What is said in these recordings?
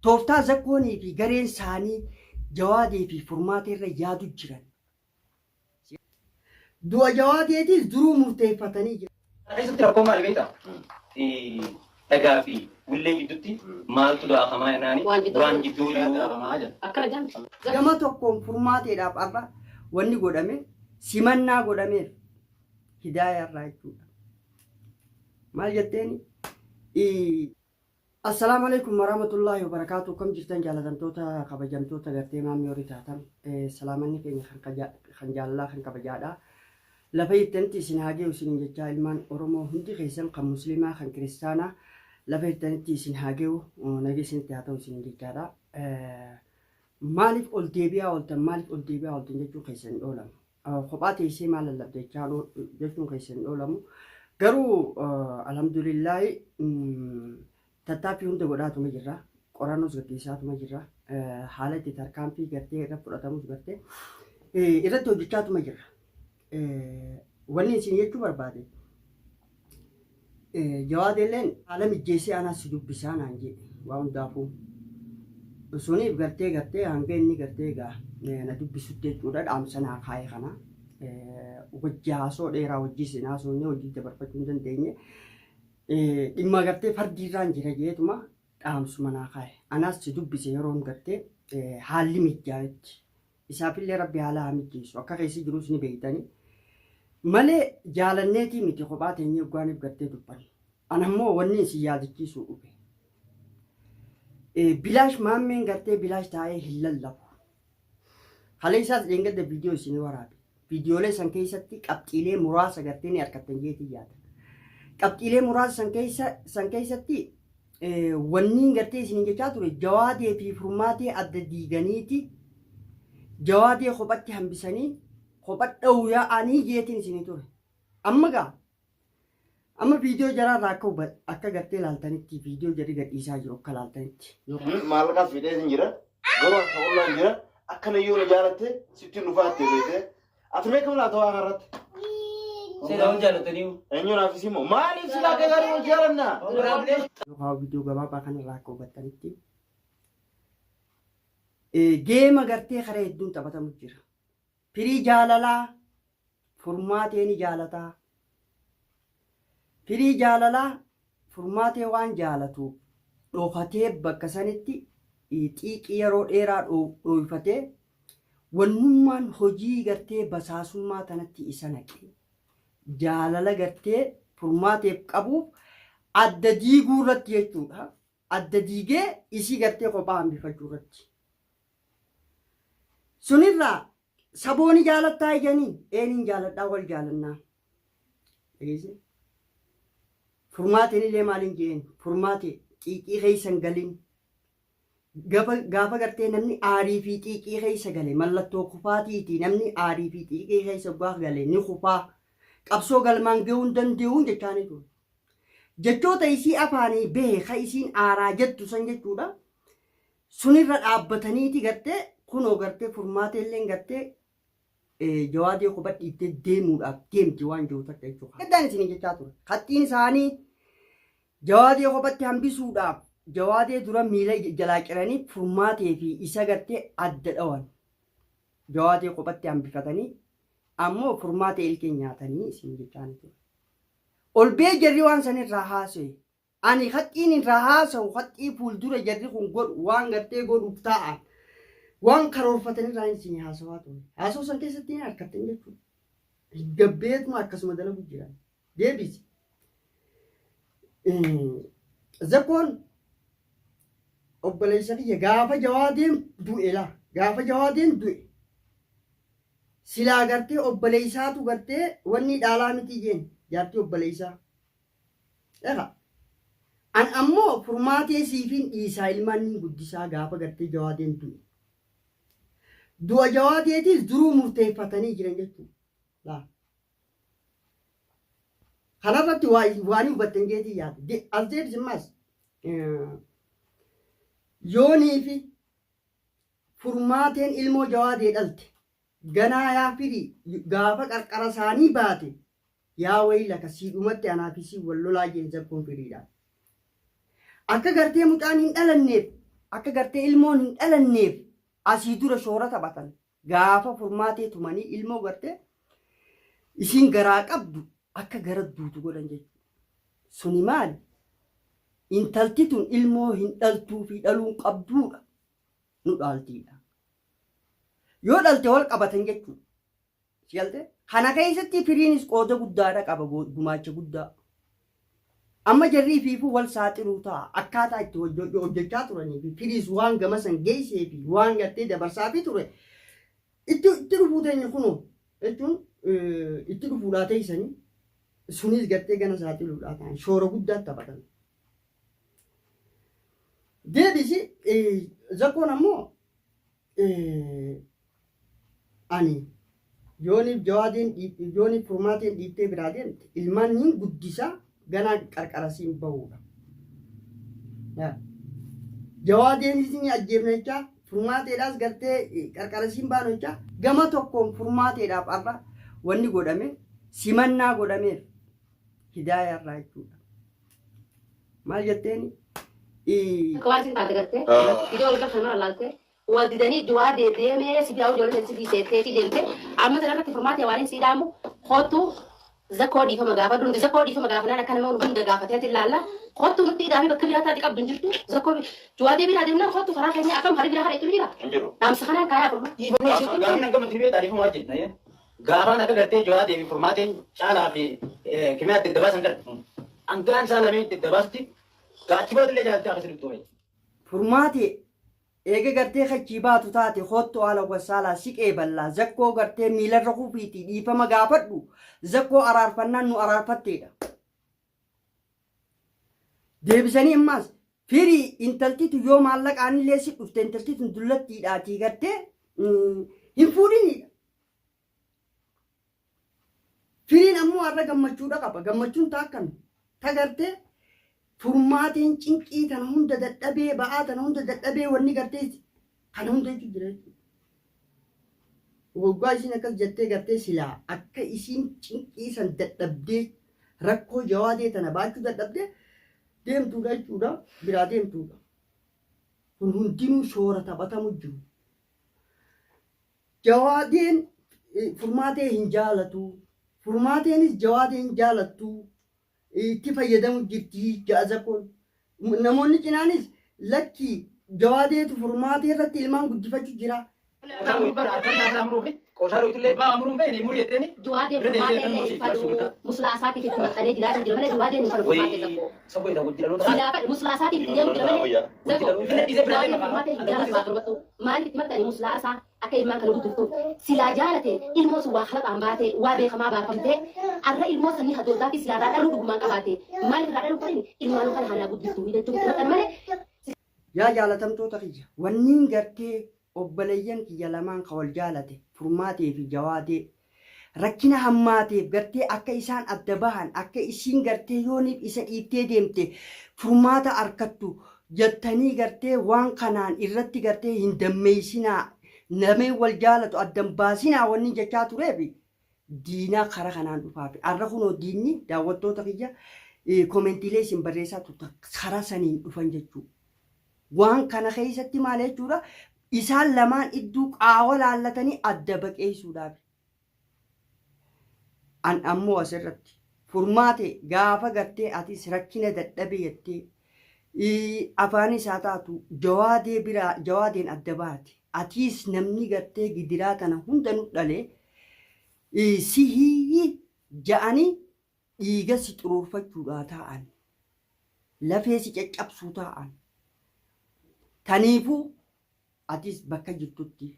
Tooftaa Zakkoonii fi gareen saanii Jawaadee fi Furmaatee irra yaadu jiran. Du'a Jawaadeetiis duruu murteeffatanii jiran. Kana keessatti rakkoon maali beektaa? Dhagaa fi willee gidduutti maaltu daakamaa jennaani Waan jidduu waan jidduu jiru daakamaa jedha. Akkana jaamti. Gama tokkoon Furmaateedhaaf har'a wanni godhame simannaa godhameef Hidaayaa irraa jechuudha. Maal jetteeni? Assalaamu alaikum warahmatullaahi wabarakaatu. Akkam jirtan jaalatamtoota kabajamtoota gartee maammii horii taatan? Salaamanni keenya kan jaalalaa kan kabajaadha. Lafa jirtanitti isin haa ge'u isinin jechaa, ilmaan Oromoo hundi keessan, kan musliimaa kan kiristaanaa, lafa jirtanitti isin haa ge'u, nagi isinitti haa ta'u isinin jechaadha. Maaliif ol deebi'aa ooltan, maaliif ol deebi'aa ooltan jechuun keessan hin oolamu. Kophaa teessee maal lallabda jechuun keessa hin oolamu. Garuu alhamdulillaahi tattaaffii hunda godhaatuma jirra. Qorannoos gaggeessaatuma jirra. Haala itti tarkaanfii gartee irra fudhatamus gartee irratti hojjechaatuma jirra. Wanni isin jechuu barbaade, Jawaadeelleen haala mijjeessee anaas si dubbisaa naan jedhe waa hundaafuu. Suniif gartee hanga inni gartee egaa na dubbisutti jechuudha dhaamsa naa kaa'e kana. Wajji haasoo dheeraa wajji isin haasofnee hojii dabarfachuu hin dandeenye. Dhimma gartee fardiirraan jira jeetuma dhaamsuma naa kaa'e. Anaas si dubbise yeroon gartee haalli mijjaa'etti. Isaafillee Rabbi haala haa mijjeessu. Akka keessa jirus ni beektani. Malee jaalanneetii miti kophaa teenyee hoggaaniif gartee dubbannu. Ana immoo wanni isin yaadachiisuu dhufe. Bilaash maammeen gartee bilaash taa'ee hin lallabu. Kaleessaas dheengadda viidiyoo isinii waraabe. Viidiyoolee san keessatti qabxiilee muraasa gartee ni argattan jeetii yaada. Qabxiilee muraasa san keessatti wanniin gartee isiniin jechaa ture, Jawaadee fi Furmaatee adda diiganiiti Jawaadee kophatti hambisanii kopha dha'u yaa'anii jeetiin isinii ture. Amma gaa amma viidiyoo jaraarraa akka gartee ilaaltanitti, viidiyoo jarri gadhiisaa jiru akka ilaaltanitti. Maallaqaas fidee hin jira. Garuu akka ollaan jira. Akkana yoo na jaalatte sitti hin dhufaatte beekte. Ati mee kam laata waan irratti? Seera wal jaallatanii. Eenyu naafis immoo maaliif silaa akka gaarii wal jaalannaa? Yookaan viidiyoo gabaabaa kanarraa akka hubattanitti geema gartee karaa hedduun taphatamu jira. Firii jaalalaa Furmaatee ni jaalataa. Firii jaalalaa Furmaatee waan jaalatuuf dhokatee bakka sanitti xiiqii yeroo dheeraa dhooyfatee wannummaan hojii gartee basaasummaa tanatti isa naqe jaalala gartee Furmaateef qabuuf adda diiguu irratti jechuudha. Adda diigee isii gartee kophaa hambifachuu irratti. Sunirraa saboo ni jaalattaa ijanii eeniin jaaladhaa wal jaalannaa. Dhageessee? Furmaateen illee maaliin je'een? Furmaatee xiiqii keessa hin galin. Gaafa gartee namni aarii fi xiiqii keessa gale mallattoo kufaatiiti, namni aarii fi xiiqii keessa gaafa gale ni kufaa. Qabsoo galmaan gahuu hin danda'uun jechaanii ture. Jechoota isii afaanii bahe ka isiin aaraa jettu san jechuudha. Sunirra dhaabbataniiti gartee kunoo gartee Furmaateelleen gartee Jawaadee kopha dhiiftee deemuudhaaf deemti waan jiru takka jechuudha. Gaddaan isin jechaa ture. Haxxiin isaanii Jawaadee kophatti hambisuudhaaf Jawaadee dura miila jalaa ciranii Furmaatee fi isa gartee adda dhawan. Jawaadee kophatti hambifatanii ammoo Furmaatee ilkee nyaatanii isin jechaa ture. Ol bee jarri waan sanirraa haasa'e. Ani haxxiin irraa haasa'u haxxii fuuldura jarri kun godhu, waan gartee godhuuf taa'an, waan karoorfatan irraa isin haasawaa ture. Haasawuu san keessatti ni harkattan jechuudha. Gabbeetuma akkasuma dalagu jiran. Deebisi. Zakkoon obboleessa kiyya gaafa Jawaadeen du'e laa, gaafa Jawaadeen du'e silaa gartee obboleessaatu gartee wanni dhaalaa miti jeen jaartii obboleessaa. Egaa an ammoo Furmaatee siifin dhiisaa, ilmaan nin guddisaa gaafa gartee Jawaadeen du'e. Du'a Jawaadeetiis duruu murteeffatanii jiran jechuudha. Laa. Kanarratti waa ni hubattan jeetii yaada. As deebisi ammaas. Yoonii fi Furmaateen ilmoo Jawaadee dhalte ganaa yaa firii gaafa qarqara isaanii baate yaa waylaka siidhumatti anaa fi siin wal lolaa jeen Zakkoon firiidhaan. Akka gartee mucaan hin dhalanneef Akka gartee ilmoon hin dhalanneef asii dura shoora taphatan. Gaafa furmaatee tumanii ilmoo gartee isiin garaa qabdu akka gara duutu godhan jechuudha. Suni maali? Intalti tun ilmoo hin dhaltuu fi dhaluun qabduudha. Nu dhaaltiidha. Yoo dhalte wal qabatan jechuudha. Si galte? Kana keessatti firiinis qooda guddaadha qaba gumaacha guddaa. Amma jarri ifiifuu wal saaxiluu ta'a. Akkaataa itti hojjechaa turanii fi firiis waan gama san geessee fi waan gartee dabarsaa fi ture. Itti dhufuu teenya kunoo jechuun itti dhufuudhaa teessanii sunis gartee gana saaxiluudhaa ta'an shoora guddaa taphatan. Deebisi zakkoon ammoo ani yooniif jawaadeen yooniif furmaateen dhiiftee biraa deemte ilmaan niin guddisa ganaa qarqara siin bahuudha. Jawaadeenis ni ajjeefna jechaa furmaateedhaas gartee qarqara siin baanu jechaa gama tokkoon furmaateedhaaf har'a wanni godhame simannaa godhameef hidaayaa irraa jechuudha. Maal jetteeni? Akka waan isin taate gartee ijoo wal galfan mara laaltee wal didanii du'aa deemee si biraa ijoollee si seettee si deemte amma sana irratti furmaatee waan hin siidhaamu kootu zakkoo dhiifama gaafadhu nuti zakkoo dhiifama gaafanaan akka nama hunda gaafatee ati ilaalla kootu nutti hidhaamee bakka biraa taate qabdu hin jirtu zakkoo du'aa deebiraa deemnaan kootu karaa keenya akkam karaa biraa karaa itti jira Hin jiru. dhaamsa kanaan karaa furma. Gaafni hanga miti beektaa dhiifama wajjin. Gaafaan akka gartee jawaa deebi furmaateen caalaa fi kimiyaa itti dabaasan gara. Hangaan isaa lameen itti dabaasti gaachi booda illee jaalatti akkasii dhuftu. Furmaate eega gartee kachii baatu taate hoottu haala wasaalaa siqee ballaa zakkoo gartee miilarra kufiitii dhiifama gaafadhu zakkoo araarfannaan nu araarfatteedha. Deebisanii ammaas firii intaltitu yoo maallaqaan illee si dhufte intalti tun dullattiidhaatii gartee hin fuudhinidha. Firiin ammoo har'a gammachuudha qaba. Gammachuun taa akkami? Ta gartee furmaateen cinqii tana hunda dadhabee ba'aa tana hunda dadhabee wanni gartee kana hunda jechuun jira jechuudha. Waggaa isiin akkas jettee gartee silaa akka isiin cinqii san dadhabdee rakkoo jawaadee tana baachuu dadhabdee deemtuudha jechuudha. Biraa deemtuudha. Kun hundinuu shoora taphatamu jiru. Jawaadeen furmaatee hin jaalatu. Furmaateenis jawaadee hin jaalattu. Itti fayyadamu jirti ja'a zakkoon. Namoonni cinaanis lakki jawaadeetu furmaatee irratti ilmaan guddifachuu jira. Du'aa deemu furmaatee illee hin fadhu muslaa isaatiif itti maxxanee jiraachuu jira malee du'aa deemu hin fadhu furmaatee zakkoo. Silaa fadhu muslaa isaatiif itti deemu jira malee zakkoo du'aa deemu furmaatee hin jaalatu haa torbattu maaliif itti maxxane muslaa isaa akka ilmaan kana guddiftuuf silaa jaalate ilmoo sun waa kalaqaan baatee waa beekamaa baafamtee arra ilmoo sanii hadoodaa fi silaa irraa dhaluu dhugumaan qabaate maaliif irraa dhaluu fadhin ilmaan kana hanaa guddiftuu jechuun itti maxxane malee. Yaa jaalatamtoota kiyya wanniin gartee obboleeyyan kiyya lamaan ka wal jaalate furmaatee fi jawaadee rakkina hammaateef gartee akka isaan adda bahan akka isiin gartee yooniif isa dhiiftee deemte furmaata arkattu jettanii gartee waan kanaan irratti gartee hin dammeeysinaa nameen wal jaalatu addan baasinaa wanni jechaa tureef diinaa kara kanaan dhufaafi arra kunoo diinni daawwattoota kiyya koomentiilee isin barreessaa turtan karaa saniin dhufan jechuu waan kana keessatti maal jechuudha isaan lamaan idduu qaawa laallatanii adda baqeessuudhaaf. An ammoo asirratti furmaate gaafa gartee atis rakkina dadhabe jettee afaan isaa taatu jawaadee biraa jawaadeen adda baate atiis namni gartee gidiraa tana hunda nu dhalee sihii ja'anii dhiiga si xuruurfachuudhaa taa'an lafee si caccabsuu taa'an taniifuu atis bakka jirtutti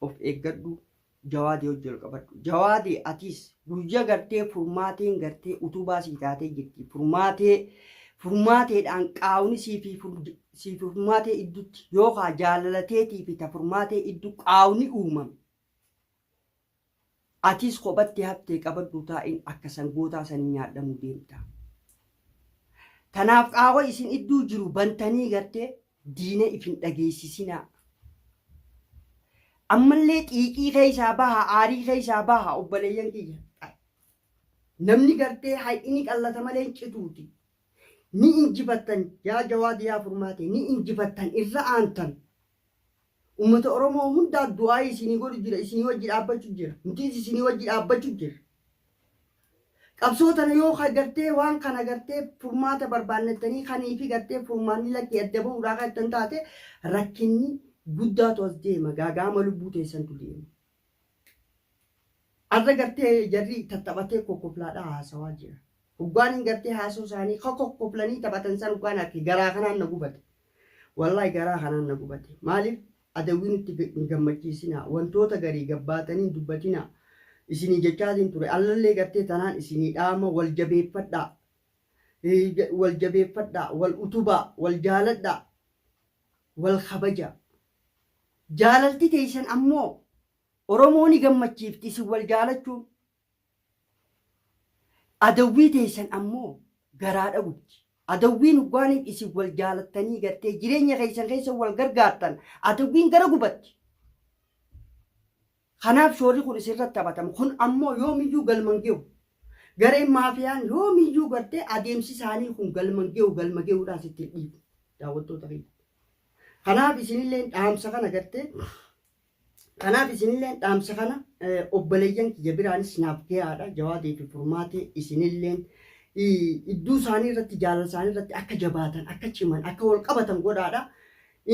of eeggadhu jawaadee hojii ol qabadhu jawaadee atis guyya gartee furmaateen gartee utubaa sii taatee jirti furmaatee furmaateedhaan qaawni sii fi sii furmaatee iddutti yookaan jaalalateetii fi ta furmaatee iddu qaawni uumame atis kophatti haftee qabadhu taa'in akka sangootaa sanii nyaadhamuu deemta. Tanaaf qaawa isin idduu jiru bantanii gartee diina if hin dhageessisinaa. Ammallee xiiqii keessaa baha, aarii keessaa baha obboleeyyan kiyya. Namni gartee hay'ini qallata malee hin cituuti. Ni injifattan yaa Jawaadi yaa Furmaate ni injifattan irra aantan. Ummata Oromoo hundaa du'aayii isinii godhu jira isinii wajji dhaabbachu jira nutis isinii wajji dhaabbachu jira. Qabsoo tana yoo ka gartee waan kana gartee furmaata barbaannettanii kanii fi gartee furmaanni lakkii adda bahuudhaa kan ittan taate rakkinni guddaatu as deema gaaga'ama lubbuu teessantu deema. Arra gartee jarri tattaphatee kokkoflaadhaa haasawaa jira. Hoggaan hin gartee haasoo isaanii ka kokkoflanii taphatan san hoggaan arke garaa kanaan na gubate. Wallahi garaa kanaan na gubate. Maaliif adawwii nutti hin gammachiisinaa. Wantoota garii gabbaatanii hin dubbatinaa. Isinii jechaatiin ture. Allallee gartee tanaan isinii dhaama wal jabeeffadhaa. Wal jabeeffadhaa, wal utubaa, wal jaaladhaa, wal kabajaa. Jaalalti teessan ammoo Oromoo ni gammachiifti isin wal jaalachuun. Adawwii teessan ammoo garaadha gubdi. Adawwiin hoggaaniif isin wal jaalattanii gartee jireenya keessan keessa wal gargaartan adawwiin gara gubatti. Kanaaf shoorri kun isinirratti taphatama. Kun ammoo yoomiyyuu galma hin ge'u. Gareen maafiyaan yoomiyyuu gartee adeemsi isaanii kun galma hin ge'u galma ge'uudhaas itti hin dhiibu. Daawwattoota kiyya. Kanaaf isinilleen dhaamsa kana gartee kanaaf isinilleen dhaamsa kana obboleeyyan kiyya biraanis naaf gahaadha. Jawaadii fi Furmaatee isinilleen idduu isaanii irratti jaalala isaanii irratti akka jabaatan akka ciman akka wal qabatan godhaadha.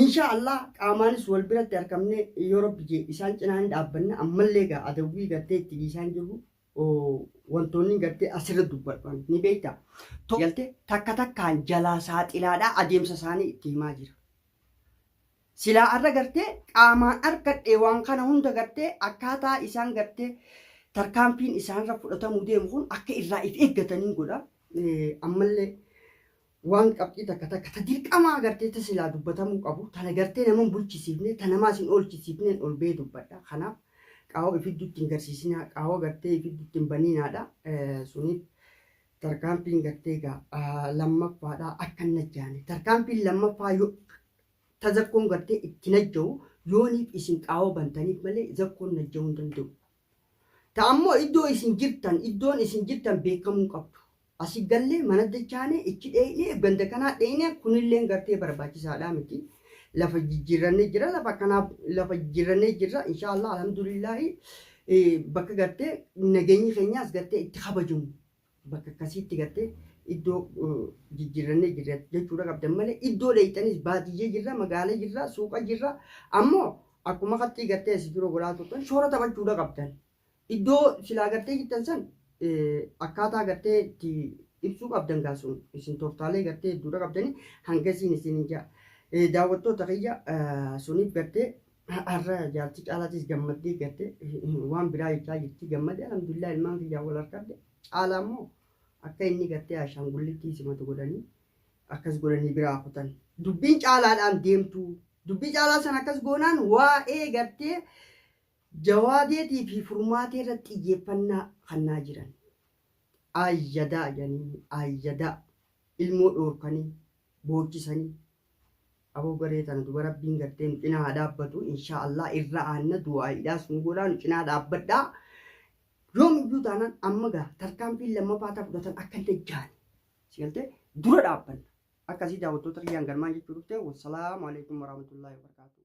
Inshaa Allah qaamaanis wal biratti arkamnee yoo rabbi jee isaan cinaa ni dhaabbanna ammallee gaa adawwii gartee itti dhiisaan jirru wantoonni gartee asirra dubbadhu ni beekta. Galte takka takkaan jalaa saaxilaadhaa adeemsa isaanii itti himaa jira. Silaa arra gartee qaamaan argadhe waan kana hunda gartee akkaataa isaan gartee tarkaanfiin isaanirra fudhatamuu deemu kun akka irraa if eeggataniin godha. Ammallee waan qabxii takka takka ta dirqamaa gartee ta silaa dubbatamuu qabu tana gartee nama hin bulchisiifne ta namaas hin oolchisiifneen ol ba'ee dubbadha. Kanaaf qaawwa ifidduutti hin garsiisinaa qaawwa gartee ifidduutti hin baniinaadha. Suniif tarkaanfiin gartee egaa lammaffaadha akka hin najjaane. Tarkaanfiin lammaffaa yoo ta zakkoon gartee itti najja'u yooniif isin qaawwa bantaniif malee zakkoon najja'uu hin danda'u. Ta ammoo iddoo isin jirtan iddoon isin jirtan beekamuu qabdu. Asi gallee mana dachaane ichi dheeyne ganda kanaa dheeyne kunilleen gartee barbaachisaadhaa miti. Lafa jijjiirrannee jira lafa kanaaf lafa jijjiirrannee jirra inshaallah alhamdulillaahi bakka gartee nageenyi keenyaas gartee itti kabajamu bakka akkasiitti gartee iddoo jijjiirrannee jirra jechuudha qabdan malee iddoo dheeyxanis baadiyyee jirra magaala jirra suuqa jirra ammoo akkuma qaxxii gartee asii dura godhaa turtan shoora taphachuudha qabdan. Iddoo silaa gartee jirtan san akkaataa gartee itti ibsuu qabdan gaa sun isin tooftaalee gartee hedduudha qabdanii hangasiin isin hin ja'a. Daawwattoota kiyya suniif gartee har'a jaartii caalaatis gammaddee gartee waan biraa jechaa jirti gammade alhamdulillah ilmaan kiyyaa wal harkadhe caalaa immoo akka inni gartee ashaangullittii simatu godhanii akkas godhanii biraa kutan. Dubbiin caalaadhaan deemtu dubbii caalaa san akkas goonaan waa'ee gartee Jawaadeetii fi Furmaatee irratti xiyyeeffannaa kannaa jiran. Ayyadaa jedhanii ayyadaa ilmoo dhoorkanii boochisanii aboo garee tana duba rabbiin gartee nu cinaa haa dhaabbatu inshaa Allah irra aanna du'aa'iidhaas nu godhaa nu cinaa dhaabbadhaa yoomiyyuu taanaan amma gaa tarkaanfiin lammaffaa ta fudhatan akka hin dajjaane si galtee dura dhaabbanna akkasii daawwattoota kiyyaan galmaan jechuu dhufte wassalaamu alaikum warahmatullaahi wabarakaatuh.